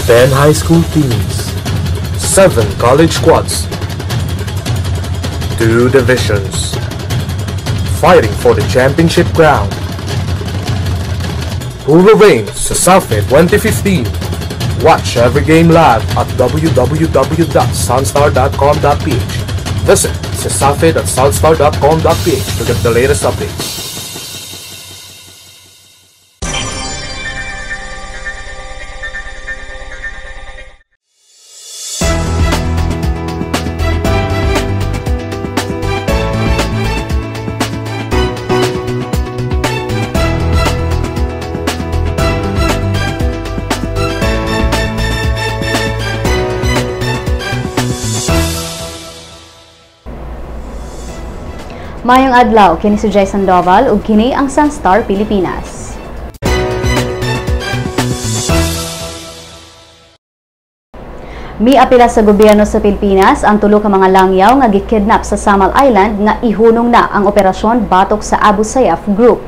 10 high school teams, 7 college squads, 2 divisions, fighting for the championship crown. Who will reign Cesafi 2015? Watch every game live at www.sunstar.com.ph. Visit cesafi.sunstar.com.ph to get the latest updates. Maayong adlaw, kini si Jai Sandoval ug kini ang Sunstar Pilipinas. Miapila sa gobyerno sa Pilipinas ang tulo ka mga langyaw nga gikidnap sa Samal Island nga ihunong na ang operasyon batok sa Abu Sayyaf Group.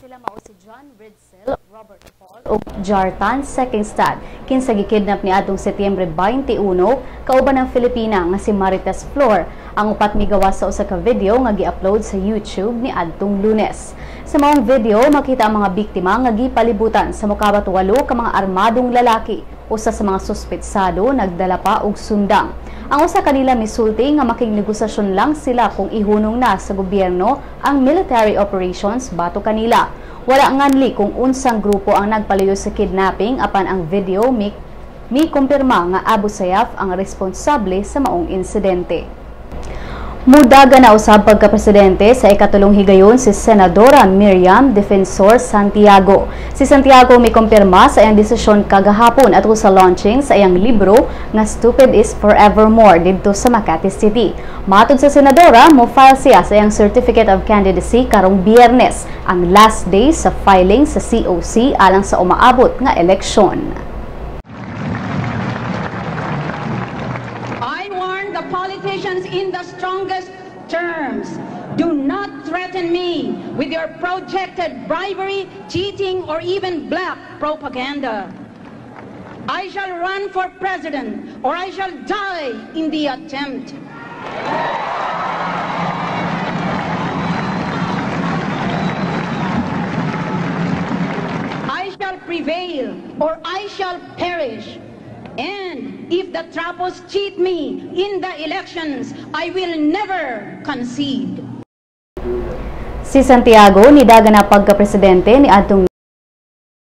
Sila mao si John Ridsdel, Robert Paul ug Jartan Sekkingstad, kinsa gikidnap niadtong Setyembre 21 kauban ng Filipina nga si Marites Flor. Ang upat migawas sa usa ka video nga gi-upload sa YouTube niadtong Lunes. Sa maong video makita ang mga biktima nga gipalibutan sa mokabat 8 ka mga armadong lalaki. Usa sa mga suspetsado nagdala pa og sundang. Ang usa kanila misulti nga makignegosasyon lang sila kung ihunong na sa gobyerno ang military operations batok kanila. Wala nganli kung unsang grupo ang nagpalayo sa kidnapping apan ang video mi kumpirma nga Abu Sayyaf ang responsable sa maong insidente. Mudaga na usab pagka-presidente sa ikatulong higayon si Senadora Miriam Defensor Santiago. Si Santiago may kumpirma sa iyang desisyon kagahapon ato sa launching sa iyang libro nga Stupid is Forevermore didto sa Makati City. Matod sa senadora, mo-file siya sa iyang Certificate of Candidacy karong Biyernes, ang last day sa filing sa COC alang sa umaabot nga eleksyon. I warn the politicians in the strongest terms. Do not threaten me with your projected bribery, cheating, or even black propaganda. I shall run for president, or I shall die in the attempt. I shall prevail, or I shall perish. And if the trapos cheat me in the elections, I will never concede. Si Santiago nidaga na pagka-presidente ni adtong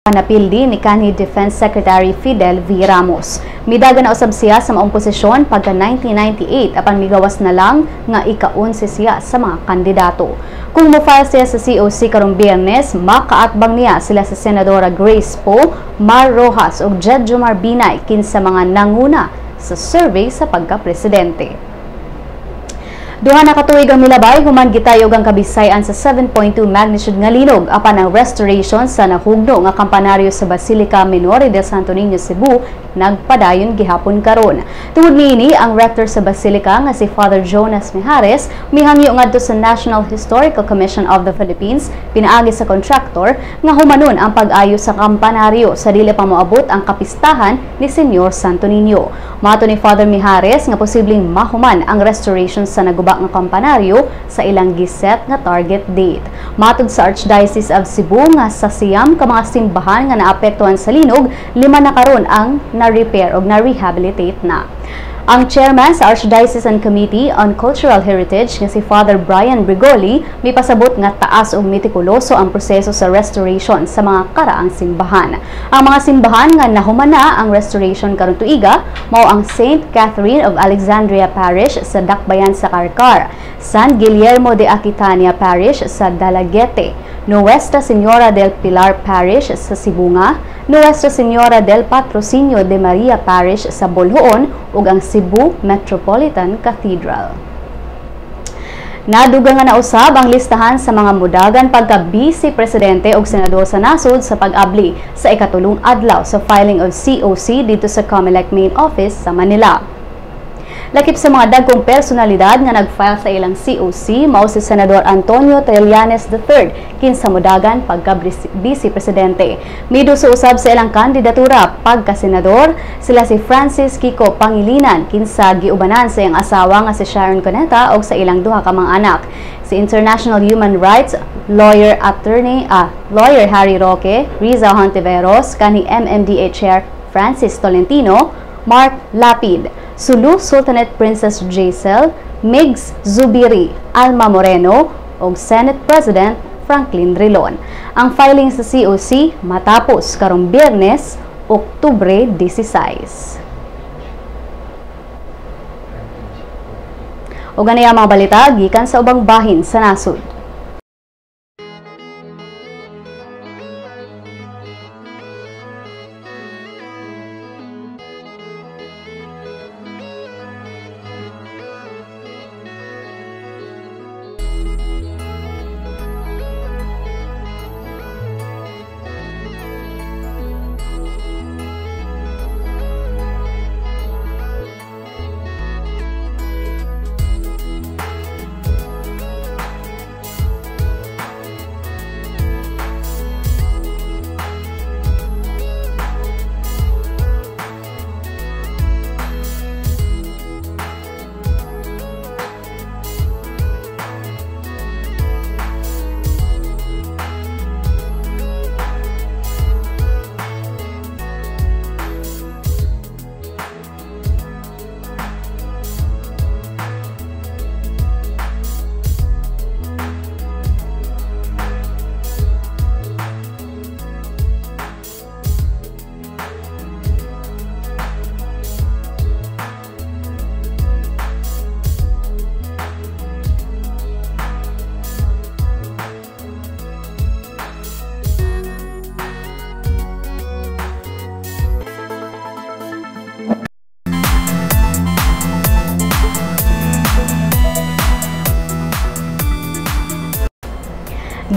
napildi ni kanhi Defense Secretary Fidel V. Ramos. Midaga na usab siya sa maong posisyon pagka 1998 apan migawas na lang nga ika-11 siya sa mga kandidato. Kung mo-file siya sa COC karong Biyernes, makaatbang niya sila sa Senadora Grace Poe, Mar Rojas ug Jejomar Binay kinsa mga nanguna sa survey sa pagka-presidente. Duha na katuig ang milabay human gitayog ang kabisayan sa 7.2 magnitude nga linog apan ang restoration sa nahugno nga kampanaryo sa Basilica Minore del Santo Niño Cebu nagpadayon gihapon karon. Tungod niini, ang rector sa Basilica nga si Father Jonas Mijares mihangyo ngadto sa National Historical Commission of the Philippines pinaagi sa contractor nga humanon ang pag-ayo sa kampanaryo sa dili pa moabot ang kapistahan ni Señor Santo Niño. Mato ni Father Mijares nga posibleng mahuman ang restoration sa naguba nga kampanaryo sa ilang giset nga target date. Matod sa Archdiocese of Cebu nga sa 9 ka mga simbahan nga naapektuhan sa linog, 5 na karon ang na-repair o na-rehabilitate na. Ang chairman sa Archdiocesan Committee on Cultural Heritage nga si Father Brian Brigoli may pasabot nga taas og metikuloso ang proseso sa restoration sa mga karaang simbahan. Ang mga simbahan nga nahumana ang restoration karon tuiga mao ang St. Catherine of Alexandria Parish sa Dakbayan sa Carcar, San Guillermo de Aquitania Parish sa Dalaguete, Nuestra Señora del Pilar Parish sa Sibunga, Nuestra Señora del Patrocinio de Maria Parish sa Boljoon ug ang Cebu Metropolitan Cathedral. Nadugang nga nausab ang listahan sa mga mudagan pagka Vice Presidente ug Senador sa nasod sa pag-abli sa ikatulong adlaw sa filing of COC dito sa COMELEC Main Office sa Manila. Lakip sa mga dagkong personalidad nga nag-file sa ilang COC mao si Senador Antonio Trillanes III kinsa modagan pagka Vice Presidente. Miduso usab sa ilang kandidatura pagka-senador sila si Francis Kiko Pangilinan kinsa giubanan sa iyang asawa nga si Sharon Cuneta og sa ilang duha ka mga anak. Si International Human Rights Lawyer Attorney Lawyer Harry Roque, Riza Hontiveros, kanhi MMDA Chair Francis Tolentino, Mark Lapid, Sulu Sultanate Princess Jaisel, Migs Zubiri, Alma Moreno ug Senate President Franklin Drilon. Ang filing sa COC matapos karong Biyernes, Oktubre 16. O ganaya mga balita gikan sa ubang bahin sa nasod.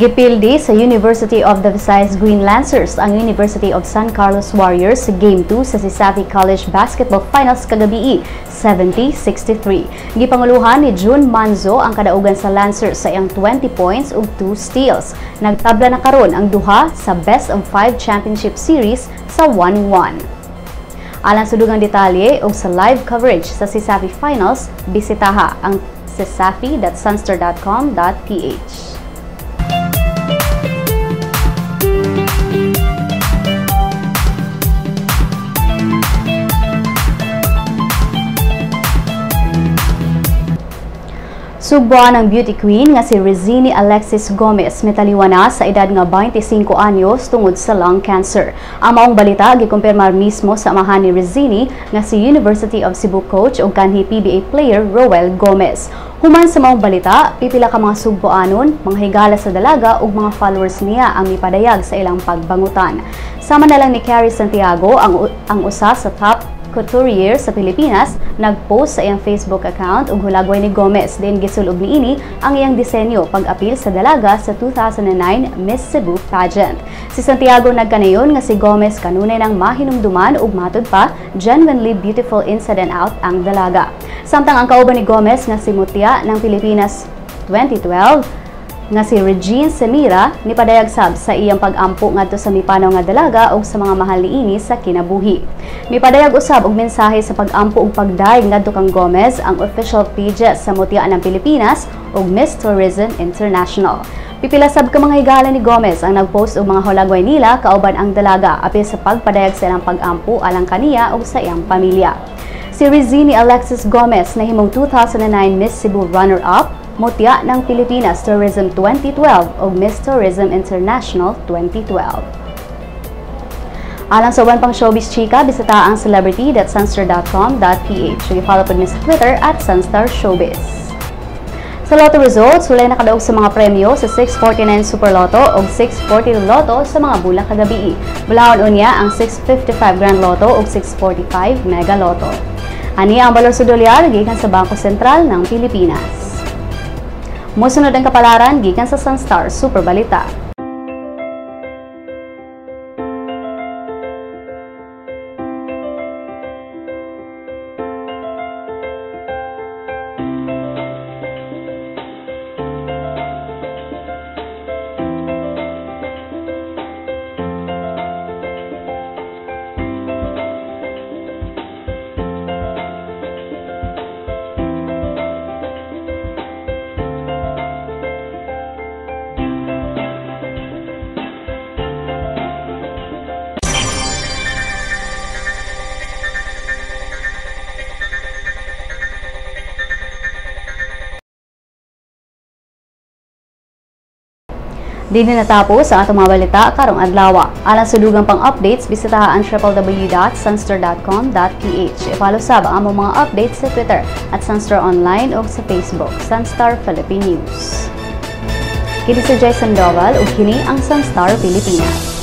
Gipildi sa University of the Visayas Green Lancers ang University of San Carlos Warriors sa Game 2 sa Cesafi College Basketball Finals kagabii, 70-63. Gipanguluhan ni June Manzo ang kadaugan sa Lancers sa iyang 20 points ug 2 steals. Nagtabla na karon ang duha sa Best of 5 Championship Series sa 1-1. Alang sa dugang detalye ug sa live coverage sa Cesafi Finals, bisitaha ang cesafi.sunstar.com.ph. Sugboan ang beauty queen nga si Rezini Alexis Gomez mitaliwan na sa edad nga 25 anyos tungod sa lung cancer. Ang maong balita gikumpirmar mismo sa amahan ni Rezini nga si University of Cebu coach ug kanhi PBA player Roel Gomez. Human sa maong balita, pipila ka mga sugboanon, mga higala sa dalaga ug mga followers niya ang mipadayag sa ilang pagbangutan. Sama na lang ni Carrie Santiago ang usa sa top couturier sa Pilipinas, nagpost sa iyang Facebook account og hulagway ni Gomez din gisulob niini ang iyang disenyo pag-apil sa dalaga sa 2009 Miss Cebu pageant. Si Santiago nagkanayon nga si Gomez kanunay nang mahinumduman ug matud pa genuinely beautiful inside and out ang dalaga. Samtang ang kauban ni Gomez nga si Mutya ng Pilipinas 2012 nga si Regine Semira nipadayag sab sa iyang pag-ampo ngadto sa mipanaw nga dalaga ug sa mga mahal niini sa kinabuhi. Mipadayag usab og mensahe sa pag-ampo ug pagdayeg ngadto kang Gomez ang official pages sa Mutya ng Pilipinas ug Miss Tourism International. Pipila sab ka mga higala ni Gomez ang nagpost og mga hulagway nila kauban ang dalaga apil sa pagpadayag sa ilang pag-ampo alang kaniya ug sa iyang pamilya. Si Rezini Alexis Gomez nahimong 2009 Miss Cebu runner-up, Mutya ng Pilipinas Tourism 2012 o Miss Tourism International 2012. Alang sa uban pang showbiz chika, bisita ang celebrity.sunstar.com.ph. I-follow po niyo sa Twitter at Sunstar Showbiz. Sa Lotto results, walay nakadaog sa mga premyo sa 649 Super Lotto o 640 Lotto sa mga bulak kagabii. Bulahon unya ang 655 Grand Lotto o 645 Mega Lotto. Ani ang balor sa dolyar gikan sa Bangko Sentral ng Pilipinas. Mosunod ang kapalaran gikan sa Sunstar Super Balita. Sunstar Super Balita. Dinhi natapos ang atong mga balita karong adlaw. Alang sa dugang pang updates, bisitaha ang www.sunstar.com.ph. I-follow sab ang among mga updates sa Twitter @SunstarOnline o sa Facebook, Sunstar Philippine News. Kini si Jai Sandoval ug kini ang Sunstar Pilipinas.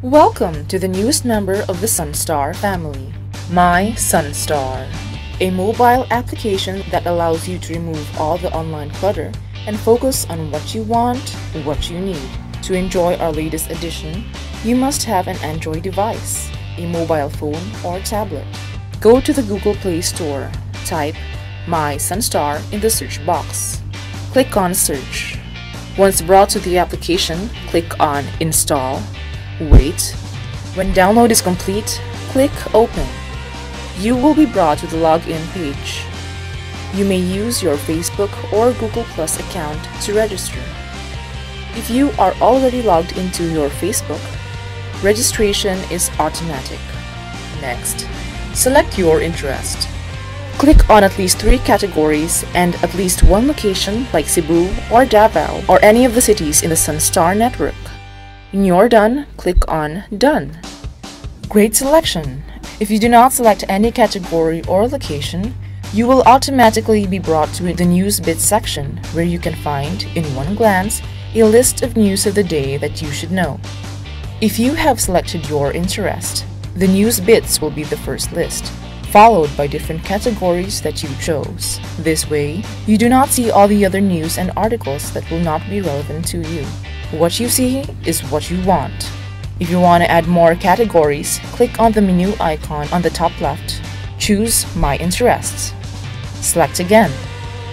Welcome to the newest member of the Sunstar family, My Sunstar, a mobile application that allows you to remove all the online clutter and focus on what you want, what you need. To enjoy our latest edition, you must have an Android device, a mobile phone or tablet. Go to the Google Play Store, type My Sunstar in the search box. Click on Search. Once brought to the application, click on Install. Wait. When download is complete, click Open. You will be brought to the login page. You may use your Facebook or Google Plus account to register. If you are already logged into your Facebook, registration is automatic. Next, select your interest. Click on at least 3 categories and at least 1 location like Cebu or Davao or any of the cities in the Sunstar network. When you're done, click on Done. Great selection! If you do not select any category or location, you will automatically be brought to the News Bits section where you can find, in one glance, a list of news of the day that you should know. If you have selected your interest, the News Bits will be the first list, followed by different categories that you chose. This way, you do not see all the other news and articles that will not be relevant to you. What you see is what you want. If you want to add more categories, click on the menu icon on the top left. Choose My Interests. Select again.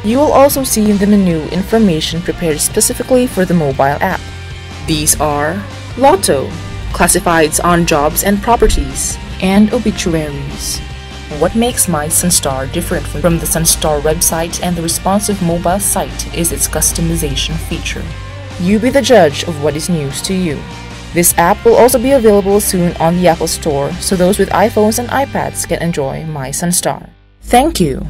You will also see in the menu information prepared specifically for the mobile app. These are Lotto, classifieds on jobs and properties, and obituaries. What makes My Sunstar different from the Sunstar website and the responsive mobile site is its customization feature. You be the judge of what is news to you. This app will also be available soon on the Apple Store, so those with iPhones and iPads can enjoy My Sunstar. Thank you!